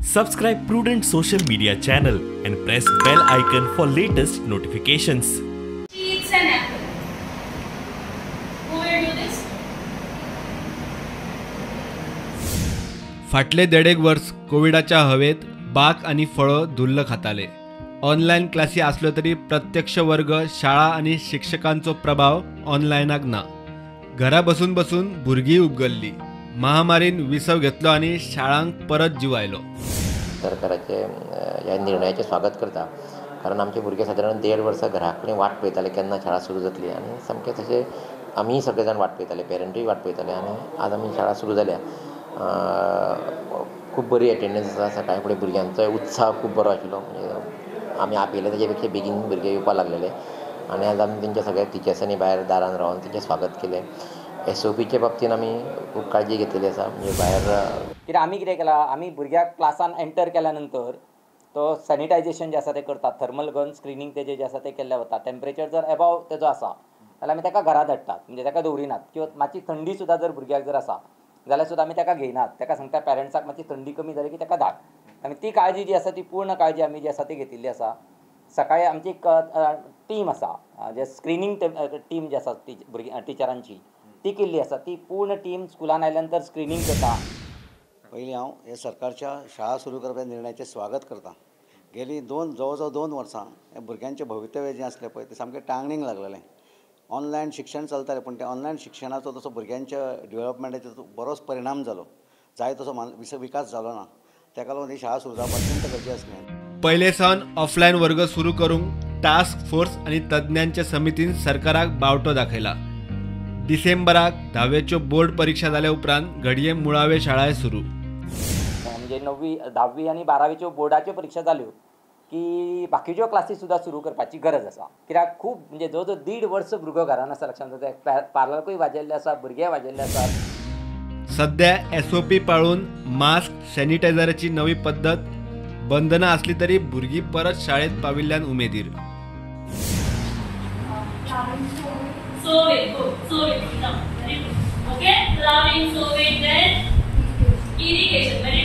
Subscribe Prudent social media channel and press bell icon for latest notifications. It's an apple. Who will do this? फाटले देडेक वर्स कोविडाच्या हवेत बाक आनी फळं धुल्ल खाताले. ऑनलायन क्लासी आसल्यो तरी प्रत्यक्ष वर्ग, शाळा आनी शिक्षकांचो प्रभाव ऑनलायनाक ना. घरा बसून बसून भुरगीं उबगल्ली. महामारीन विसव घेतलो आनी शाळांक परत जीव आयलो. सरकाराचे ह्या निर्णयाचें स्वागत करता, कारण आमचे भुरगे सादारण 1.5 वर्सां घरा कडेन वाट पळयताले केन्ना शाळा सुरू जातली, आनी सामकें तशें आमीय सगळे जाण वाट पळयताले, पेरंटूय वाट पळयताले. आनी आज आमी शाळा सुरू जाल्या, खूब बरी एटेंडन्स आसा. सकाळी फुडें भुरग्यांचोय उत्साह खूब बरो आशिल्लो, म्हणजे आमी आपयले ताजे पेक्षा बेगीन भुरगे येवपाक लागलेले. आनी आज आमी तेंच्या सगळ्या टिचर्सांनी भायर दारान रावन तेंचें स्वागत केलें. एसओपीच्या बाबतीन आमी खूब काळजी घेतलेली आसा, म्हणजे भायर कित्याक आमी कितें केलां, आमी भुरग्याक क्लासान एंटर केल्या नंतर तो सॅनिटायजेशन जें आसा तें करतात, थर्मल गन स्क्रिनींग तेजें जें आसा तें केल्लें वता. टेम्परेचर जर एबाव तेजो आसा जाल्यार आमी ताका घरा धाडटात, म्हणजे ताका दवरिनात. किंवा मातशी थंडी सुद्दां जर भुरग्याक जर आसा जाल्यार सुद्दां आमी ताका घेयनात, ताका सांगता पेरंट्साक मातशी थंडी कमी जाली की ताका धाड. आनी ती काळजी जी आसा ती पूर्ण काळजी आमी जी आसा ती घेतिल्ली आसा. सकाळी आमची एक टीम आसा, जे स्क्रिनींग टीम जी आसा भुरगीं टिचरांची ती केल्ली आसा, ती पूर्ण टीम स्कुलान आयल्या नंतर स्क्रिनींग करता. पयलीं हांव हे सरकारच्या शाळा सुरू करपाच्या निर्णयाचें स्वागत करता. गेली जवळ जवळ 2 वर्सां हे भुरग्यांचें भवितव्य जें आसलें पळय तें सामकें टांगणीक लागलेलें. ऑनलायन शिक्षण चलतालें, पूण तें ऑनलायन शिक्षणाचो तसो भुरग्यांच्या डिवेलपमेंटाचेर बरोच परिणाम जालो, जाय तसो विकास जालो ना. ताका लागून ही शाळा सुरू जावप अत्यंत गरजेचें आसलें. पयले सावन ऑफलायन वर्ग सुरू करूंक टास्क फोर्स आनी तज्ञांच्या समितीन सरकाराक बावटो दाखयला. डिसेंबराक 10वेच्यो बोर्ड परीक्षा जाल्या उपरांत घडये मुळावे शाळाय सुरू. म्हणजे 9वी 10वी आनी 12वीच्यो बोर्डाच्यो परीक्षा जाल्यो की बाकीच्यो क्लासी सुद्दां सुरू करपाची गरज आसा. कित्याक खूब म्हणजे जवळ जवळ 1.5 वर्स भुरगो घरान आसा, लक्षांत जाता, पालकूय वाजेल्ले आसा, भुरगे वाजेल्ले आसात. सध्या एसओपी पाळून मास्क, सॅनिटायझराची नवी पद्दत, बंधनां आसली तरी भुरगीं परत शाळेत पाविल्ल्यान उमेदीर. Sowing, good. Sowing, now, very good. Okay, plowing, sowing, then irrigation. Very